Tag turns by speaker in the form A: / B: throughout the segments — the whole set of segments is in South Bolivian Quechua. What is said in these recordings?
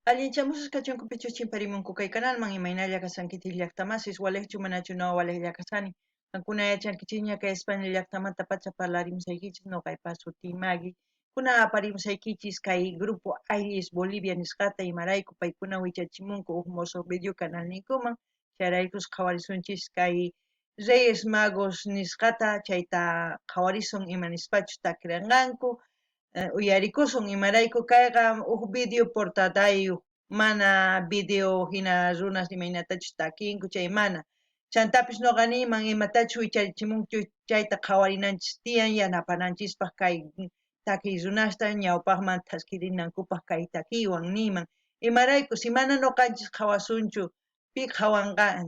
A: Allinchamusas kachunku pichus chimparimunku kay kanalman imaynalla kashankichis llaqtamasis walejchu manachu no walejlla kashani. Qankuna yachankichikña kay España llaqtamantapacha parlarimusaykichis noqaypa sutiy Maggie. Kuna aparimusaykichis kay grupo Ayllis Bolivia nisqata imarayku paykuna wichachimunku uj mosoq video kanalninkuman chayraykus qhawarisunchis kay Reyes Magos nisqata chayta qhawarisun ima nispachus takiranqanku uyarikusun imarayku kayqa uj video portadayuq mana video hina runas imaynatachus takinku chay mana chantapis noqa niyman imatachus wicharichimunchu chayta qhawarinanchis tiyan yanapananchispaq kay takiy runasta ñawpaqman thaskirinankupaq kay takiywan niyman imarayku si mana noqanchis qhawasunchu pi qhawanqa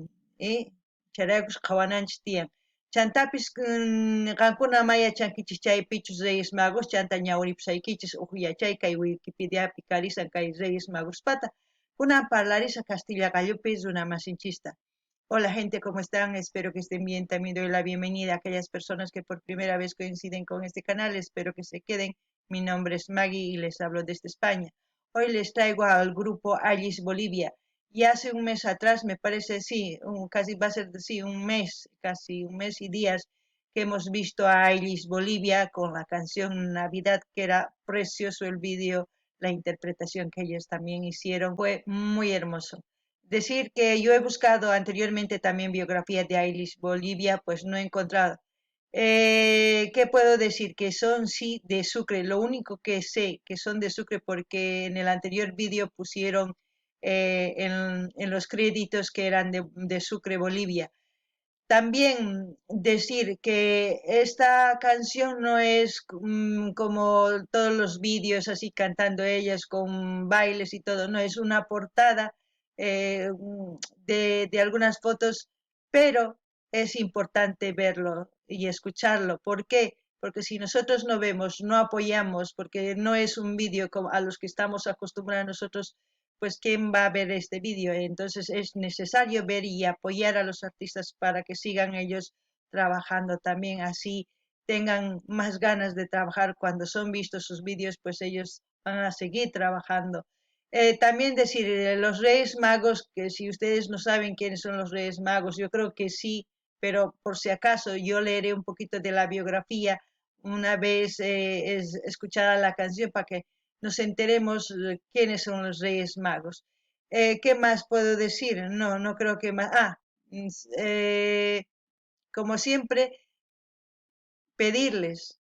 A: chayraykus qhawananchis tiyan chantapis qankuna ma yachankichis chaypichus Reyes Magos chanta ñawripusaykichis uj yachay kay Wikipediapi karisan kay Reyes Magospata kunan parlarisa Castilla qallupi runamasinchista. Hola gente, ¿cómo están? Espero que estén bien. También doy la bienvenida a aquellas personas que por primera vez coinciden con este canal. Espero que se queden. Mi nombre es Maggie y les hablo desde España. Hoy les traigo al grupo Allis Bolivia. Y hace un mes atrás, me parece, sí, casi va a ser, sí, un mes, casi un mes y días, que hemos visto a Allis Bolivia con la canción Navidad, que era precioso el vídeo, la interpretación que ellos también hicieron, fue muy hermoso. Decir que yo he buscado anteriormente también biografía de Ailis Bolivia, pues no he encontrado. ¿Qué puedo decir? Que son sí de Sucre. Lo único que sé que son de Sucre porque en el anterior vídeo pusieron en los créditos que eran de Sucre, Bolivia. También decir que esta canción no es como todos los vídeos así cantando ellas con bailes y todo, no, es una portada de algunas fotos, pero es importante verlo y escucharlo. ¿Por qué? Porque si nosotros no vemos, no apoyamos, porque no es un vídeo como a los que estamos acostumbrados nosotros, pues ¿quién va a ver este vídeo? Entonces es necesario ver y apoyar a los artistas para que sigan ellos trabajando también, así tengan más ganas de trabajar. Cuando son vistos sus vídeos, pues ellos van a seguir trabajando. También decir, los Reyes Magos, que si ustedes no saben quiénes son los Reyes Magos, yo creo que sí, pero por si acaso yo leeré un poquito de la biografía una vez escuchada la canción para que nos enteremos quiénes son los Reyes Magos. ¿Qué más puedo decir? No, no creo que más. Como siempre, pedirles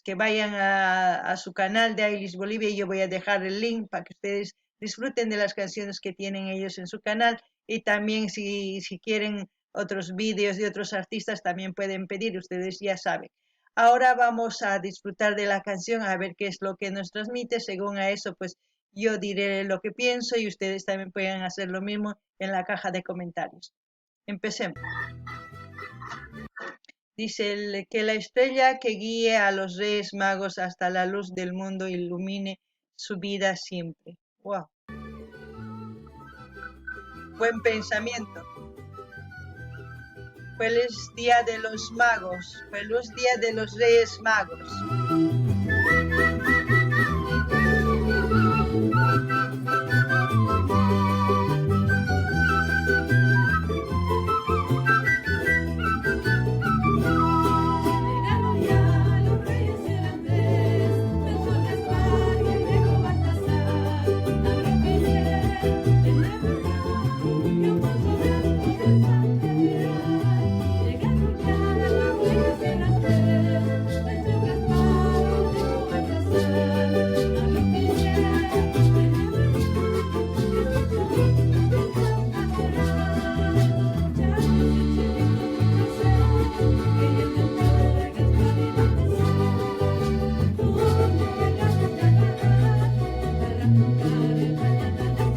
A: que vayan a su canal de Ailis Bolivia y yo voy a dejar el link para que ustedes disfruten de las canciones que tienen ellos en su canal y también si quieren otros vídeos de otros artistas también pueden pedir, ustedes ya saben. Ahora vamos a disfrutar de la canción, a ver qué es lo que nos transmite. Según a eso, pues yo diré lo que pienso y ustedes también pueden hacer lo mismo en la caja de comentarios. Empecemos. Dice que la estrella que guíe a los Reyes Magos hasta la luz del mundo ilumine su vida siempre. ¡Guau! Buen pensamiento. Feliz Día de los Magos. Feliz Día de los Reyes Magos.
B: Llegaron ya los reyes errantes, Melchor, Gaspar y el viejo Baltasar. Habrá que ser en la verdad que un poncho blanco del pan traerá. Llegaron ya los reyes errantes, Melchor, Gaspar y el viejo Baltasar. Habrá que ser en la verdad que un poncho blanco del pan traerá. Ya los echeritos que el Melchor, Gaspar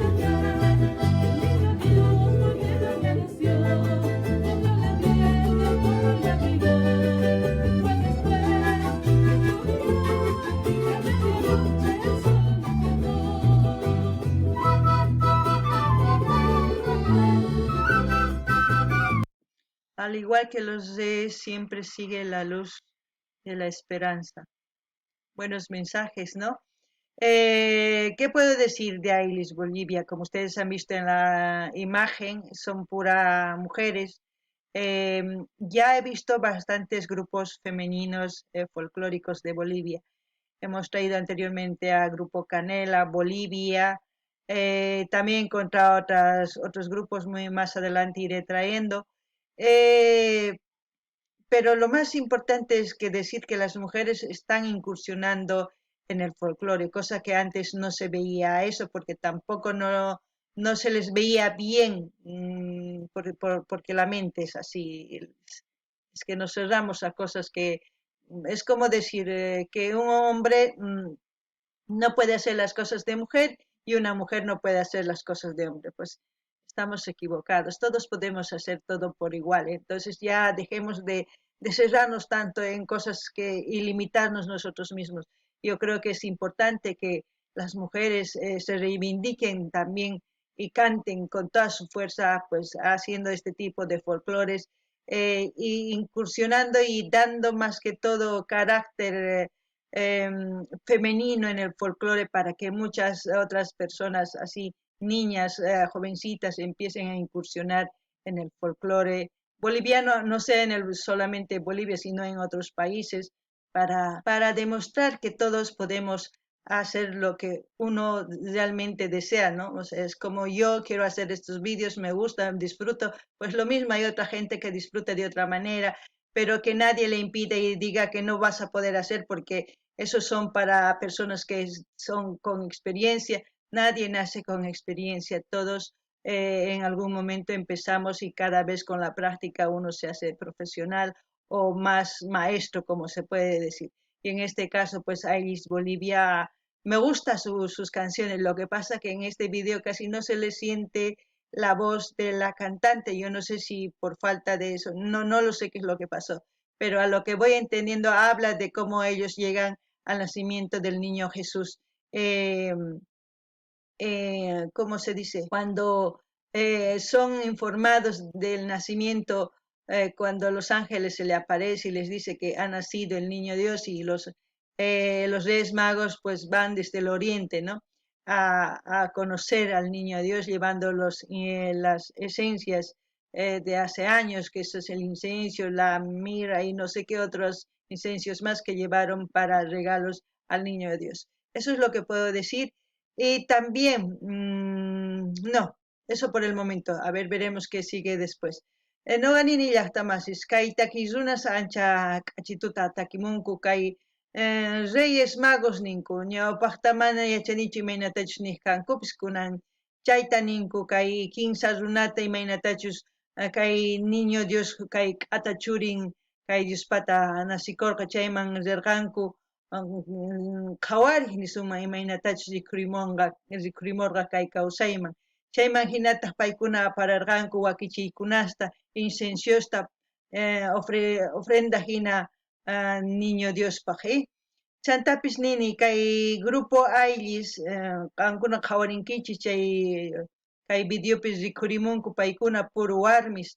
B: y Baltasar. El niño Dios volvieron ya nació, otro le viento, otro le abrigó. Fue después que murió, que a medianoche el sol despertó.
A: Al igual que los reyes, siempre sigue la luz de la esperanza. Buenos mensajes, ¿no? ¿Qué puedo decir de Ayllus Bolivia? Como ustedes han visto en la imagen, son pura mujeres. Ya he visto bastantes grupos femeninos folclóricos de Bolivia. Hemos traído anteriormente a Grupo Canela, Bolivia. También he encontrado otros grupos, muy más adelante iré trayendo. Pero lo más importante es que decir que las mujeres están incursionando en el folclore, cosa que antes no se veía eso, porque tampoco no se les veía bien, porque la mente es así, es que nos cerramos a cosas que... Es como decir que un hombre no puede hacer las cosas de mujer y una mujer no puede hacer las cosas de hombre. Pues estamos equivocados, todos podemos hacer todo por igual. Entonces ya dejemos de cerrarnos tanto en cosas y limitarnos nosotros mismos. Yo creo que es importante que las mujeres se reivindiquen también y canten con toda su fuerza, pues haciendo este tipo de folclores, y incursionando y dando más que todo carácter femenino en el folclore para que muchas otras personas así, niñas, jovencitas, empiecen a incursionar en el folclore boliviano, no sea en el, solamente Bolivia, sino en otros países, para demostrar que todos podemos hacer lo que uno realmente desea, ¿no? O sea, es como yo quiero hacer estos vídeos, me gustan, disfruto, pues lo mismo hay otra gente que disfruta de otra manera, pero que nadie le impide y diga que no vas a poder hacer porque esos son para personas que son con experiencia. Nadie nace con experiencia, todos en algún momento empezamos y cada vez con la práctica uno se hace profesional o más maestro, como se puede decir. Y en este caso, pues Ayllus Bolivia, me gustan sus canciones. Lo que pasa que en este video casi no se le siente la voz de la cantante. Yo no sé si por falta de eso, no lo sé qué es lo que pasó, pero a lo que voy entendiendo habla de cómo ellos llegan al nacimiento del niño Jesús. ¿Cómo se dice? Cuando son informados del nacimiento, cuando los ángeles se le aparecen y les dice que ha nacido el niño Dios y los reyes magos pues van desde el oriente, ¿no? A conocer al niño Dios llevando las esencias de hace años, que eso es el incienso, la mirra y no sé qué otros incensios más que llevaron para regalos al niño Dios. Eso es lo que puedo decir. Y también, no, eso por el momento. A ver, veremos qué sigue después. Noqa nini llaqtamasis, kay takiy runas ancha k'achituta takimunku, kay Reyes Magos ninku, ñawpaqta mana yachanichu imaynatachus niq kankupis, kunan chayta ninku, kay kinsa runata imaynatachus kay niño Dios kay k'ata churin kay Diospata nasikorqa chayman rirqanku qhawariq nisunman imaynatachus rikhurimurqa kay kawsayman. Chayman hinataq paykuna apararqanku wakichiykunasta, incenciosta, ofrenda hina niño Diospaq. Chantapis nini kay grupo Ayllus qankuna qhawarinkichis chay kay videopi rikhurimunku paykuna puro warmis.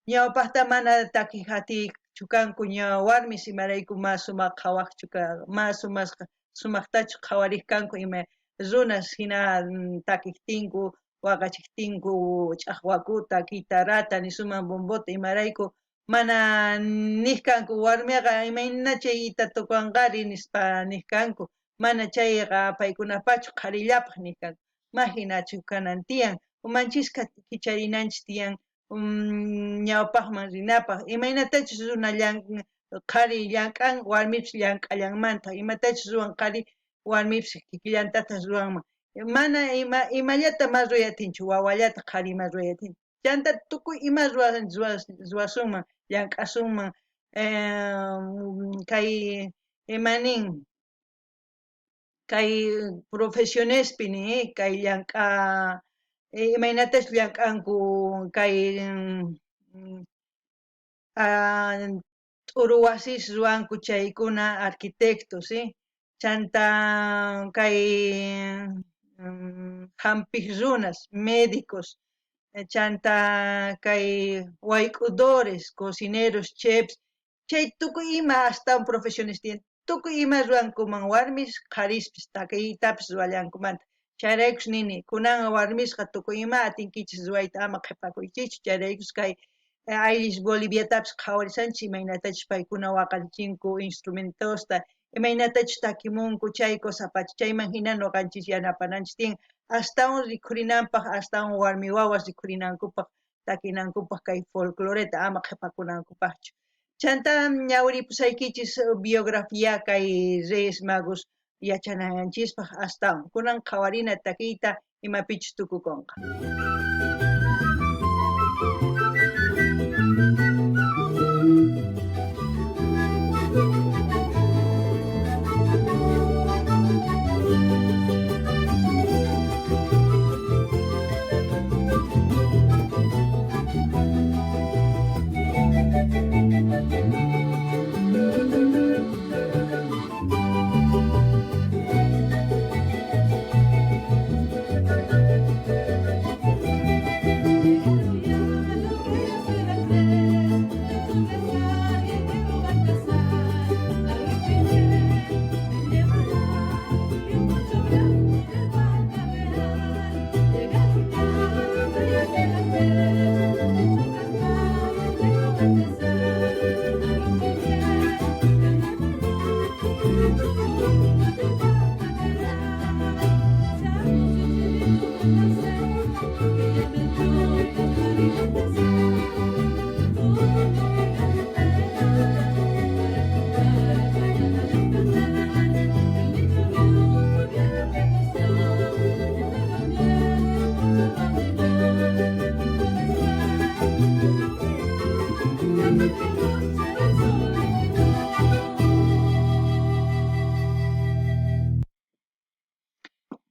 A: Ñawpaqta mana takiq atiqchu kanku ña warmis imarayku ma sumaq qhawaqchu ma sumaqtachu qhawariq kanku ima runas hina takiqtinku waqachiqtinku ch'aqwakuta, guitarrata, nisuman bombota imarayku mana niq kanku warmiqa imayna chayta tukanqari nispa niq kanku, mana chayqa paykunapachu qharillapaq niq kanku, ma hinachu kanan tiyan, umanchisqa kicharinanchis tiyan ñawpaqman rinapaq, imaynatachus runa qhari llank'an warmipis llank'allanmantaq, imatachus ruwan qhari warmipis kikillantataq ruwanman, mana imallata mas ruwayatinchu, wawallata qhari mas ruwayatinchu. Chanta tukuy ima ruwasunman, llank'asunman, kay imanin kay profesionespi ni kay llank'a imaynatachus llank'anku kay t'uru wasis ruwanku chaykuna arquitectos, chanta kay hampiq runas, médicos, chanta kay wayk'udores, cocineros, chefs, chay tukuy ima astawan profesiones tiyan, Tukuy ima ruwankuman warmis, qharispis takiytapis ruwallankumanta. Chayraykus nini, kunanqa warmisqa tukuy ima atinkichis ruwayta, ama qhepakuychischu. Chayraykus kay Ayllis Boliviatapis qhawarisanchis imaynatachus paykuna waqarichinku instrumentosta, imaynatachus takimunku chay cosa pacha. Chayman hina noqanchis yanapananchis tiyan astawan rikhurinanpaj, astawan warmi wawas rikhurinankupaj, takinankupaj kay folcloreta ama qhepakunankupajchu. Chantá ñawiripusaykichis biografía kay Reyes Magos yachananchispaj astawan. Kunan qhawarina takiyta imapichus tukukonqa.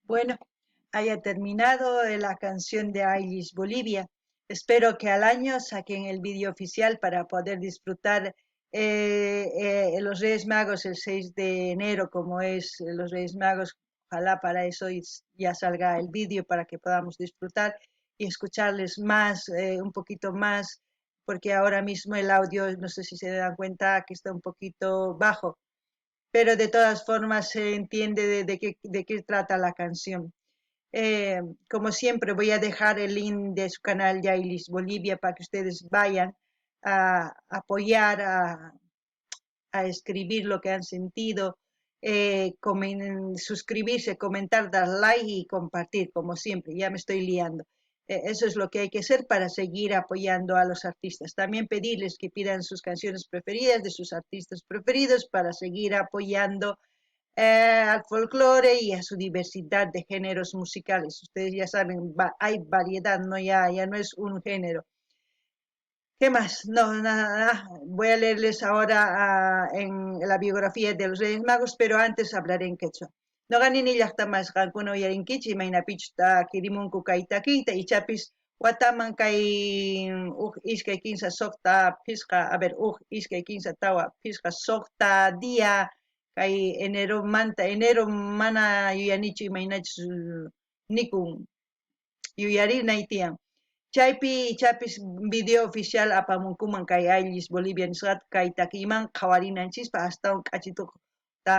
A: Bueno, haya terminado la canción de Ayllis Bolivia. Espero que al año saquen el vídeo oficial para poder disfrutar los Reyes Magos el 6 de enero, como es los Reyes Magos. Ojalá para eso ya salga el vídeo para que podamos disfrutar y escucharles más, un poquito más, porque ahora mismo el audio, no sé si se dan cuenta, que está un poquito bajo, pero de todas formas se entiende de qué trata la canción. Como siempre, voy a dejar el link de su canal Yailis Bolivia para que ustedes vayan a apoyar, a escribir lo que han sentido, suscribirse, comentar, dar like y compartir, como siempre. Ya me estoy liando. Eso es lo que hay que hacer para seguir apoyando a los artistas. También pedirles que pidan sus canciones preferidas de sus artistas preferidos para seguir apoyando al folclore y a su diversidad de géneros musicales. Ustedes ya saben, hay variedad, no, ya no es un género. ¿Qué más? No, nada, nada. Voy a leerles ahora en la biografía de los Reyes Magos, pero antes hablaré en quechua. Noqa nini llaqtamas qankuna uyarinkichis imaynapichus takirimunku kay takiyta ichapis wataman kay uj iskay kinsa suqta phisqa, a ver, uj iskay kinsa tawa phisqa suqta día kay eneromanta, enero mana yuyanichu imaynachus nikun yuyarinay tiyan. Chaypi ichapis video oficial apamunkuman kay Ayllis Bolivia nisqata kay takiyman qhawarinanchispaj astawan k'achituta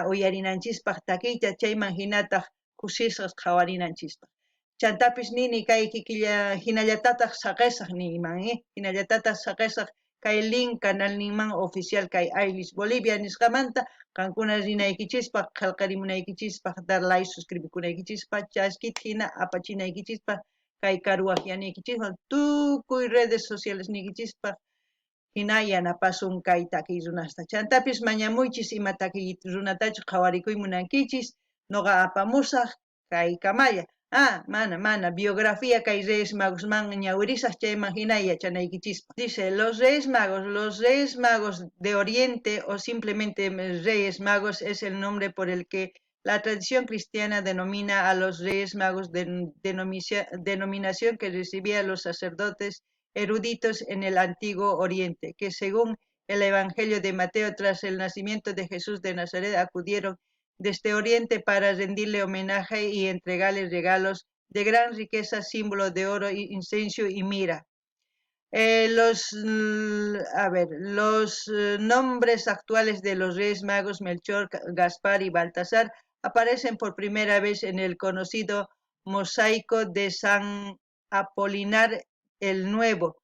A: uyarinanchispaj takiyta chayman hinataq kusisqas qhawarinanchispaj. Chantapis nini kay kikilla hinallatataq saqesaq niyman, hinallatataq saqesaq kay link canalninman oficial kay Ayllis Bolivia nisqamanta qankuna rinaykichispaj qhelqarimunaykichispaj dar like suscribikunaykichispaj chaskita hina apachinaykichispaj kay karuwaqyanaykichispaj tukuy redes sociales niykichispaj hina yanapasun kay takiy runasta. Chantapis mañamuychis ima takiy runatachu qhawarikuy munankichis noqa apamusaq kay kamalla. Ah, mana, mana, biografía kay Reyes Magosman ñawirisaq chayman hina yachanaykichispaj. Dice, los Reyes Magos de Oriente o simplemente Reyes Magos es el nombre por el que la tradición cristiana denomina a los Reyes Magos, denominación que recibían los sacerdotes eruditos en el Antiguo Oriente, que según el Evangelio de Mateo, tras el nacimiento de Jesús de Nazaret, acudieron desde Oriente para rendirle homenaje y entregarle regalos de gran riqueza, símbolo de oro, incienso y mirra. Los, a ver, los nombres actuales de los Reyes Magos Melchor, Gaspar y Baltasar aparecen por primera vez en el conocido mosaico de San Apolinar el Nuevo,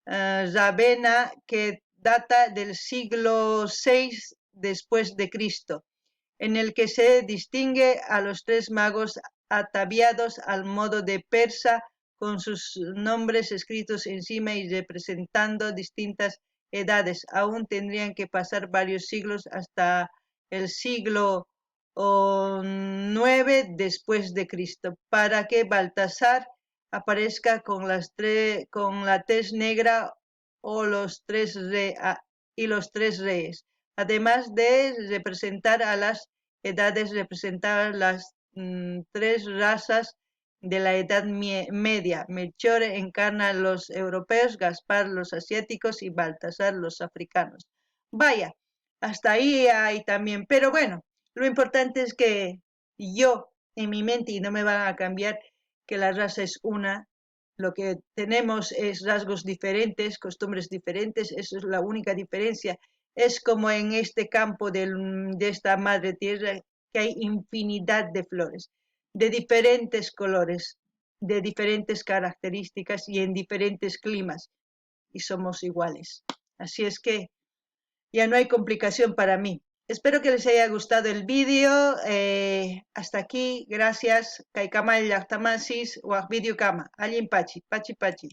A: Ravenna, que data del siglo VI después de Cristo, en el que se distingue a los tres magos ataviados al modo de persa, con sus nombres escritos encima y representando distintas edades. Aún tendrían que pasar varios siglos hasta el siglo IX después de Cristo para que Baltasar aparezca con la tez negra o los tres y los tres reyes. Además de representar a las edades, representar las tres razas de la Edad Media. Melchor encarna a los europeos, Gaspar los asiáticos y Baltasar los africanos. Vaya, hasta ahí hay también. Pero bueno, lo importante es que yo en mi mente, y no me van a cambiar, que la raza es una, lo que tenemos es rasgos diferentes, costumbres diferentes, eso es la única diferencia. Es como en este campo de esta madre tierra, que hay infinidad de flores, de diferentes colores, de diferentes características y en diferentes climas, y somos iguales. Así es que ya no hay complicación para mí. Espero que les haya gustado el vídeo. Hasta aquí, gracias. Kaykama llajtamasis, waj video kama. Allin pachi, pachi pachi.